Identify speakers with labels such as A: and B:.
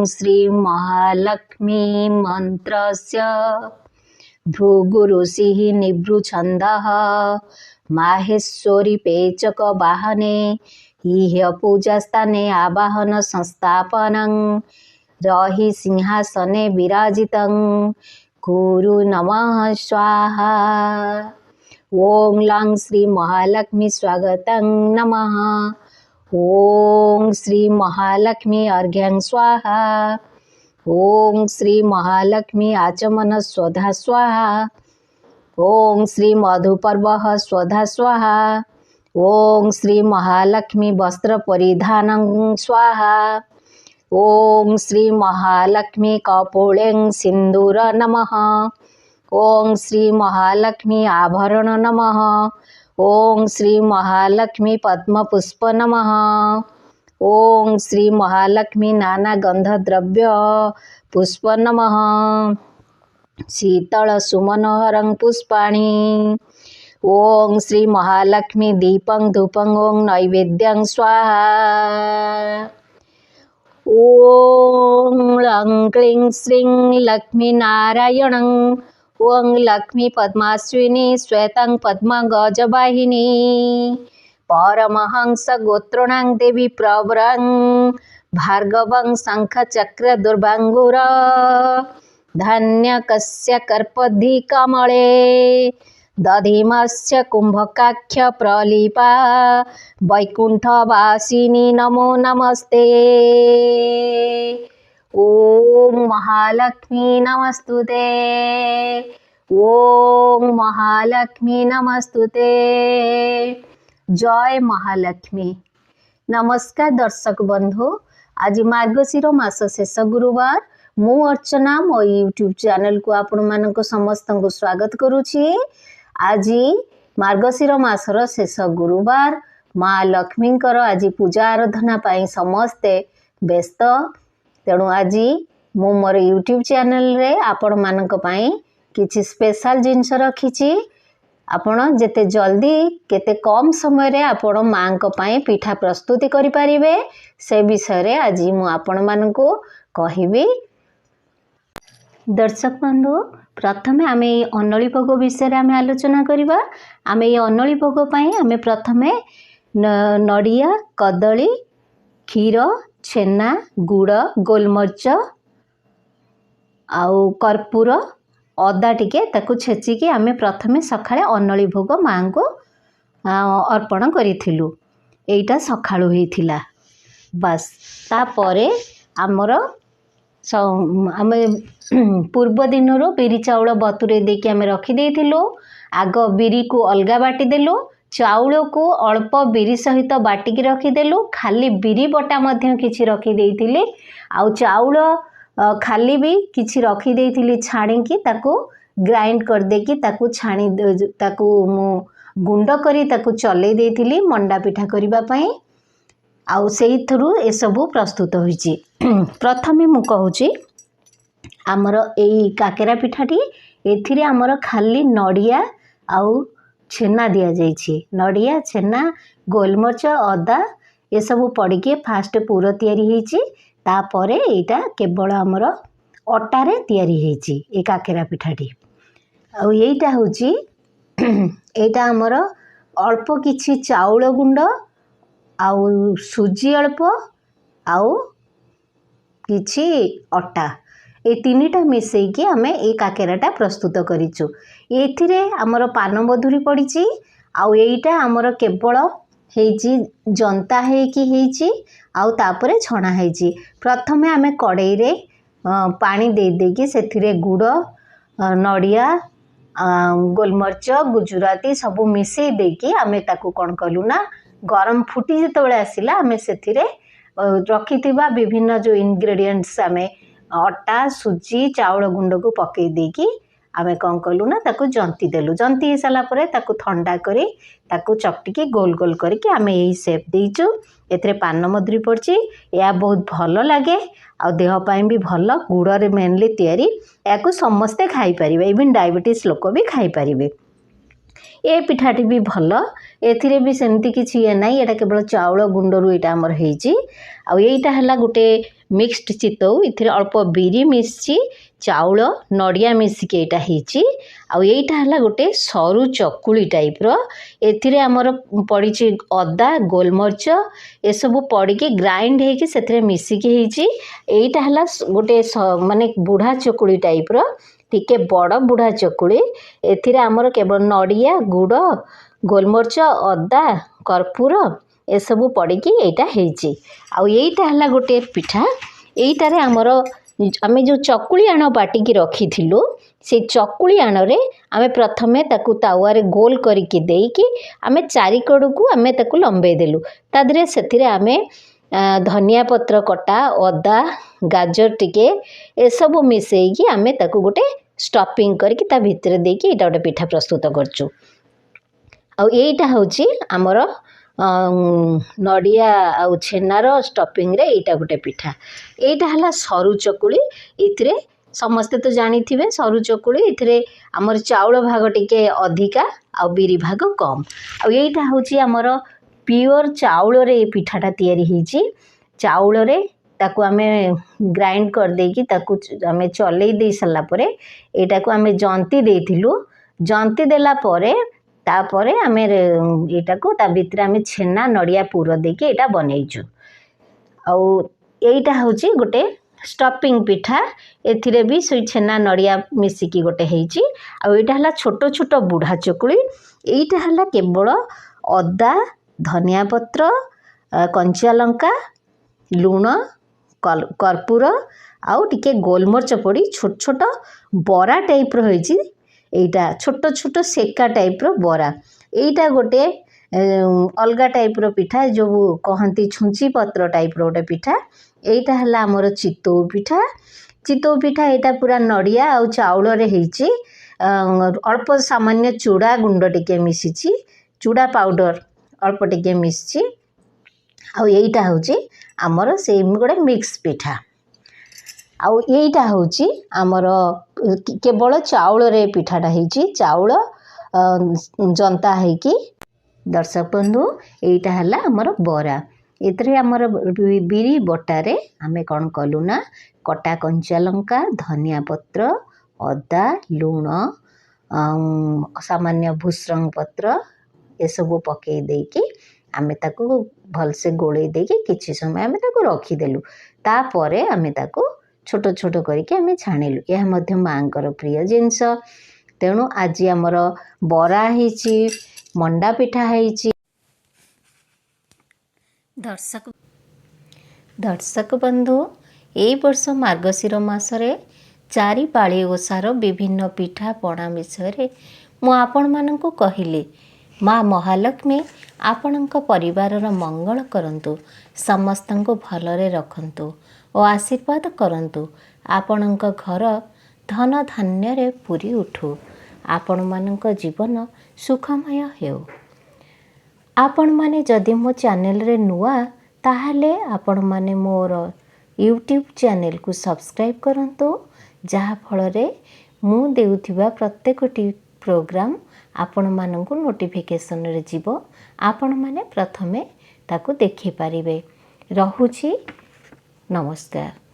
A: श्री महालक्ष्मी मन्त्रस्य भृगुऋषिः निभृछन्दः माहेश्वरी पेचकवाहने इह पूजास्थाने आवाहन संस्थापनं रहि सिंहासने विराजितं गुरु नमः स्वाहा। ॐ लं श्री महालक्ष्मी स्वागतं नमः। ॐ श्री महालक्ष्मी अर्घ्यं स्वाहा। ॐ श्री महालक्ष्मी आचमन स्वधा स्वाहा। ॐ श्री मधुपर्वः स्वधा स्वाहा। ॐ श्री महालक्ष्मी वस्त्र परिधानं स्वाहा। ॐ श्री महालक्ष्मी कपोलें सिन्दूर नमः। ॐ श्री महालक्ष्मी आभरण नमः। ॐ श्री महालक्ष्मी पद्मपुष्प नमः। ॐ श्री महालक्ष्मी नानागन्धद्रव्य पुष्प नमः। शीतल सुमनोहरं पुष्पाणि। ॐ श्री महालक्ष्मी दीपं धूपं ॐ नैवेद्यं स्वाहा। ॐ लं क्लीं श्रीं लक्ष्मीनारायणं ॐ लक्ष्मी पद्माश्विनी श्वेतं पद्मगजवाहिनी परमहंस गोत्रणां देवी प्रवरं भार्गवं शङ्खचक्रदुर्भाङ्गुर धान्यकस्य कर्पधि कमले दधिमस्य कुम्भकाक्ष प्रलिपा वैकुण्ठवासिनी नमो नमस्ते। ॐ महालक्ष्मी नमस्तुते। ॐ महालक्ष्मी नमस्तुते। जय महालक्ष्मी। नमस्कार दर्शक बंधु, आज मार्गशीर मास शेष गुरुवार। ମୁଁ ଅର୍ଚ୍ଚନା ମୋ ୟୁଟ୍ୟୁବ୍ ଚ୍ୟାନେଲକୁ ଆପଣମାନଙ୍କୁ ସମସ୍ତଙ୍କୁ ସ୍ୱାଗତ କରୁଛି। ଆଜି ମାର୍ଗଶିର ମାସର ଶେଷ ଗୁରୁବାର, ମା ଲକ୍ଷ୍ମୀଙ୍କର ଆଜି ପୂଜା ଆରାଧନା ପାଇଁ ସମସ୍ତେ ବ୍ୟସ୍ତ। ତେଣୁ ଆଜି ମୁଁ ମୋର ୟୁଟ୍ୟୁବ୍ ଚ୍ୟାନେଲରେ ଆପଣମାନଙ୍କ ପାଇଁ କିଛି ସ୍ପେଶାଲ ଜିନିଷ ରଖିଛି। ଆପଣ ଯେତେ ଜଲ୍ଦି କେତେ କମ୍ ସମୟରେ ଆପଣ ମାଆଙ୍କ ପାଇଁ ପିଠା ପ୍ରସ୍ତୁତି କରିପାରିବେ ସେ ବିଷୟରେ ଆଜି ମୁଁ ଆପଣମାନଙ୍କୁ କହିବି। ଦର୍ଶକ ବନ୍ଧୁ, ପ୍ରଥମେ ଆମେ ଏଇ ଅନଳି ଭୋଗ ବିଷୟରେ ଆମେ ଆଲୋଚନା କରିବା। ଆମେ ଏଇ ଅନଳି ଭୋଗ ପାଇଁ ଆମେ ପ୍ରଥମେ ନଡ଼ିଆ, କଦଳୀ, କ୍ଷୀର, ଛେନା, ଗୁଡ଼, ଗୋଲମରିଚ ଆଉ କର୍ପୂର, ଅଦା ଟିକେ ତାକୁ ଛେଚିକି ଆମେ ପ୍ରଥମେ ସକାଳେ ଅନଳି ଭୋଗ ମାଆଙ୍କୁ ଅର୍ପଣ କରିଥିଲୁ। ଏଇଟା ସକାଳୁ ହେଇଥିଲା ବାସ୍। ତାପରେ ଆମର ଆମେ ପୂର୍ବ ଦିନରୁ ବିରି ଚାଉଳ ବତୁରେଇ ଦେଇକି ଆମେ ରଖିଦେଇଥିଲୁ। ଆଗ ବିରିକୁ ଅଲଗା ବାଟିଦେଲୁ, ଚାଉଳକୁ ଅଳ୍ପ ବିରି ସହିତ ବାଟିକି ରଖିଦେଲୁ। ଖାଲି ବିରି ବଟା ମଧ୍ୟ କିଛି ରଖିଦେଇଥିଲି, ଆଉ ଚାଉଳ ଖାଲି ବି କିଛି ରଖିଦେଇଥିଲି। ଛାଣିକି ତାକୁ ଗ୍ରାଇଣ୍ଡ କରିଦେଇକି ତାକୁ ଛାଣି ତାକୁ ମୁଁ ଗୁଣ୍ଡ କରି ତାକୁ ଚଲେଇ ଦେଇଥିଲି ମଣ୍ଡା ପିଠା କରିବା ପାଇଁ। ଆଉ ସେଇଥିରୁ ଏସବୁ ପ୍ରସ୍ତୁତ ହୋଇଛି। ପ୍ରଥମେ ମୁଁ କହୁଛି ଆମର ଏଇ କାକେରା ପିଠାଟି, ଏଥିରେ ଆମର ଖାଲି ନଡ଼ିଆ ଆଉ ଛେନା ଦିଆଯାଇଛି। ନଡ଼ିଆ, ଛେନା, ଗୋଲମରିଚ, ଅଦା ଏସବୁ ପଡ଼ିକି ଫାଷ୍ଟ ପୁର ତିଆରି ହେଇଛି। ତାପରେ ଏଇଟା କେବଳ ଆମର ଅଟାରେ ତିଆରି ହେଇଛି ଏ କାକେରା ପିଠାଟି। ଆଉ ଏଇଟା ହେଉଛି ଏଇଟା ଆମର ଅଳ୍ପ କିଛି ଚାଉଳ ଗୁଣ୍ଡ ଆଉ ସୁଜି ଅଳ୍ପ ଆଉ କିଛି ଅଟା, ଏଇ ତିନିଟା ମିଶେଇକି ଆମେ ଏଇ କାକେରାଟା ପ୍ରସ୍ତୁତ କରିଛୁ। ଏଥିରେ ଆମର ପାନମଧୁରୀ ପଡ଼ିଛି। ଆଉ ଏଇଟା ଆମର କେବଳ ହେଇଛି ଜନ୍ତା ହେଇକି ହେଇଛି, ଆଉ ତାପରେ ଛଣା ହେଇଛି। ପ୍ରଥମେ ଆମେ କଡ଼େଇରେ ପାଣି ଦେଇ ଦେଇକି ସେଥିରେ ଗୁଡ଼, ନଡ଼ିଆ, ଗୋଲମରିଚ, ଗୁଜୁରାତି ସବୁ ମିଶେଇ ଦେଇକି ଆମେ ତାକୁ କ'ଣ କଲୁ ନା ଗରମ ଫୁଟି ଯେତେବେଳେ ଆସିଲା ଆମେ ସେଥିରେ ରଖିଥିବା ବିଭିନ୍ନ ଯେଉଁ ଇନଗ୍ରେଡ଼ିଏଣ୍ଟସ୍ ଆମେ ଅଟା, ସୁଜି, ଚାଉଳ ଗୁଣ୍ଡକୁ ପକେଇ ଦେଇକି ଆମେ କ'ଣ କଲୁ ନା ତାକୁ ଜନ୍ତି ଦେଲୁ। ଜନ୍ତି ହେଇସାରିଲା ପରେ ତାକୁ ଥଣ୍ଡା କରି ତାକୁ ଚକଟିକି ଗୋଲ ଗୋଲ କରିକି ଆମେ ଏଇ ସେପ୍ ଦେଇଛୁ। ଏଥିରେ ପାନମଧୁରୀ ପଡ଼ିଛି। ଏହା ବହୁତ ଭଲ ଲାଗେ ଆଉ ଦେହ ପାଇଁ ବି ଭଲ। ଗୁଡ଼ରେ ମେନଲି ତିଆରି, ଏହାକୁ ସମସ୍ତେ ଖାଇପାରିବେ, ଇଭିନ୍ ଡାଇବେଟିସ୍ ଲୋକ ବି ଖାଇପାରିବେ। ଏ ପିଠାଟି ବି ଭଲ, ଏଥିରେ ବି ସେମିତି କିଛି ଇଏ ନାହିଁ। ଏଇଟା କେବଳ ଚାଉଳ ଗୁଣ୍ଡରୁ ଏଇଟା ଆମର ହେଇଛି। ଆଉ ଏଇଟା ହେଲା ଗୋଟେ ମିକ୍ସଡ ଚିତଉ। ଏଥିରେ ଅଳ୍ପ ବିରି ମିଶିଛି, ଚାଉଳ, ନଡ଼ିଆ ମିଶିକି ଏଇଟା ହେଇଛି। ଆଉ ଏଇଟା ହେଲା ଗୋଟେ ସରୁ ଚକୁଳି ଟାଇପ୍ର। ଏଥିରେ ଆମର ପଡ଼ିଛି ଅଦା, ଗୋଲମରିଚ, ଏସବୁ ପଡ଼ିକି ଗ୍ରାଇଣ୍ଡ ହେଇକି ସେଥିରେ ମିଶିକି ହେଇଛି। ଏଇଟା ହେଲା ଗୋଟେ ମାନେ ବୁଢ଼ା ଚକୁଳି ଟାଇପ୍ର, ଟିକେ ବଡ଼ ବୁଢ଼ା ଚକୁଳି। ଏଥିରେ ଆମର କେବଳ ନଡ଼ିଆ, ଗୁଡ଼, ଗୋଲମରିଚ, ଅଦା, କର୍ପୂର ଏସବୁ ପଡ଼ିକି ଏଇଟା ହେଇଛି। ଆଉ ଏଇଟା ହେଲା ଗୋଟେ ପିଠା। ଏଇଟାରେ ଆମର ଆମେ ଯେଉଁ ଚକୁଳି ଆଣ ବାଟିକି ରଖିଥିଲୁ, ସେଇ ଚକୁଳି ଆଣରେ ଆମେ ପ୍ରଥମେ ତାକୁ ତାୱାରେ ଗୋଲ କରିକି ଦେଇକି ଆମେ ଚାରିକଡ଼କୁ ଆମେ ତାକୁ ଲମ୍ବେଇ ଦେଲୁ। ତା ଦେହରେ ସେଥିରେ ଆମେ ଧନିଆ ପତ୍ର କଟା, ଅଦା, ଗାଜର ଟିକେ ଏସବୁ ମିଶେଇକି ଆମେ ତାକୁ ଗୋଟେ ଷ୍ଟଫିଂ କରିକି ତା ଭିତରେ ଦେଇକି ଏଇଟା ଗୋଟେ ପିଠା ପ୍ରସ୍ତୁତ କରିଛୁ। ଆଉ ଏଇଟା ହେଉଛି ଆମର ନଡ଼ିଆ ଆଉ ଛେନାର ଷ୍ଟଫିଂରେ ଏଇଟା ଗୋଟେ ପିଠା। ଏଇଟା ହେଲା ସରୁ ଚକୁଳି। ଏଥିରେ ସମସ୍ତେ ତ ଜାଣିଥିବେ ସରୁ ଚକୁଳି, ଏଥିରେ ଆମର ଚାଉଳ ଭାଗ ଟିକେ ଅଧିକା ଆଉ ବିରି ଭାଗ କମ୍। ଆଉ ଏଇଟା ହେଉଛି ଆମର ପିଓର ଚାଉଳରେ ଏ ପିଠାଟା ତିଆରି ହେଇଛି। ଚାଉଳରେ ତାକୁ ଆମେ ଗ୍ରାଇଣ୍ଡ କରିଦେଇକି ତାକୁ ଆମେ ଚଲେଇ ଦେଇ ସାରିଲା ପରେ ଏଇଟାକୁ ଆମେ ଜନ୍ତି ଦେଇଥିଲୁ। ଜନ୍ତି ଦେଲା ପରେ ତାପରେ ଆମେ ଏଇଟାକୁ ତା ଭିତରେ ଆମେ ଛେନା, ନଡ଼ିଆ ପୁର ଦେଇକି ଏଇଟା ବନେଇଛୁ। ଆଉ ଏଇଟା ହେଉଛି ଗୋଟେ ଷ୍ଟଫିଂ ପିଠା। ଏଥିରେ ବି ସେଇ ଛେନା, ନଡ଼ିଆ ମିଶିକି ଗୋଟେ ହେଇଛି। ଆଉ ଏଇଟା ହେଲା ଛୋଟ ଛୋଟ ବୁଢ଼ା ଚକୁଳି। ଏଇଟା ହେଲା କେବଳ ଅଦା, ଧନିଆ ପତ୍ର, କଞ୍ଚା ଲଙ୍କା, ଲୁଣ, କର୍ପୂର ଆଉ ଟିକେ ଗୋଲମରିଚ ପଡ଼ି ଛୋଟ ଛୋଟ ବରା ଟାଇପ୍ର ହେଇଛି। ଏଇଟା ଛୋଟ ଛୋଟ ସେକା ଟାଇପ୍ର ବରା। ଏଇଟା ଗୋଟେ ଅଲଗା ଟାଇପ୍ର ପିଠା, ଯେଉଁ କହନ୍ତି ଛୁଞ୍ଚି ପତ୍ର ଟାଇପ୍ର ଗୋଟେ ପିଠା। ଏଇଟା ହେଲା ଆମର ଚିତଉ ପିଠା। ଚିତଉ ପିଠା ଏଇଟା ପୁରା ନଡ଼ିଆ ଆଉ ଚାଉଳରେ ହେଇଛି। ଅଳ୍ପ ସାମାନ୍ୟ ଚୁଡ଼ା ଗୁଣ୍ଡ ଟିକେ ମିଶିଛି, ଚୁଡ଼ା ପାଉଡ଼ର ଅଳ୍ପ ଟିକେ ମିଶିଛି। ଆଉ ଏଇଟା ହେଉଛି ଆମର ସେଇ ଗୋଟେ ମିକ୍ସ ପିଠା। ଆଉ ଏଇଟା ହେଉଛି ଆମର କେବଳ ଚାଉଳରେ ପିଠାଟା ହେଇଛି, ଚାଉଳ ଜନ୍ତା ହେଇକି। ଦର୍ଶକ ବନ୍ଧୁ, ଏଇଟା ହେଲା ଆମର ବରା। ଏଥିରେ ଆମର ବିରି ବଟାରେ ଆମେ କ'ଣ କଲୁ ନା କଟା କଞ୍ଚା ଲଙ୍କା, ଧନିଆ ପତ୍ର, ଅଦା, ଲୁଣ, ସାମାନ୍ୟ ଭୃସଙ୍ଗ ପତ୍ର ଏସବୁ ପକାଇ ଦେଇକି ଆମେ ତାକୁ ଭଲସେ ଗୋଳେଇ ଦେଇକି କିଛି ସମୟ ଆମେ ତାକୁ ରଖିଦେଲୁ। ତାପରେ ଆମେ ତାକୁ ଛୋଟ ଛୋଟ କରିକି ଆମେ ଛାଣିଲୁ। ଏହା ମଧ୍ୟ ମାଆଙ୍କର ପ୍ରିୟ ଜିନିଷ। ତେଣୁ ଆଜି ଆମର ବରା ହେଇଛି, ମଣ୍ଡା ପିଠା ହେଇଛି। ଦର୍ଶକ ବନ୍ଧୁ, ଏଇ ବର୍ଷ ମାର୍ଗଶିର ମାସରେ ଚାରି ପାଳି ଓଷାର ବିଭିନ୍ନ ପିଠାପଣା ବିଷୟରେ ମୁଁ ଆପଣମାନଙ୍କୁ କହିଲି। ମା ମହାଲକ୍ଷ୍ମୀ ଆପଣଙ୍କ ପରିବାରର ମଙ୍ଗଳ କରନ୍ତୁ, ସମସ୍ତଙ୍କୁ ଭଲରେ ରଖନ୍ତୁ ଓ ଆଶୀର୍ବାଦ କରନ୍ତୁ। ଆପଣଙ୍କ ଘର ଧନ ଧାନ୍ୟରେ ପୁରି ଉଠୁ, ଆପଣମାନଙ୍କ ଜୀବନ ସୁଖମୟ ହେଉ। ଆପଣମାନେ ଯଦି ମୋ ଚ୍ୟାନେଲରେ ନୂଆ, ତାହେଲେ ଆପଣମାନେ ମୋର ୟୁଟ୍ୟୁବ୍ ଚ୍ୟାନେଲକୁ ସବସ୍କ୍ରାଇବ୍ କରନ୍ତୁ, ଯାହାଫଳରେ ମୁଁ ଦେଉଥିବା ପ୍ରତ୍ୟେକଟି ପ୍ରୋଗ୍ରାମ୍ ଆପଣମାନଙ୍କୁ ନୋଟିଫିକେସନରେ ଯିବ, ଆପଣମାନେ ପ୍ରଥମେ ତାକୁ ଦେଖିପାରିବେ। ରହୁଛି, ନମସ୍କାର।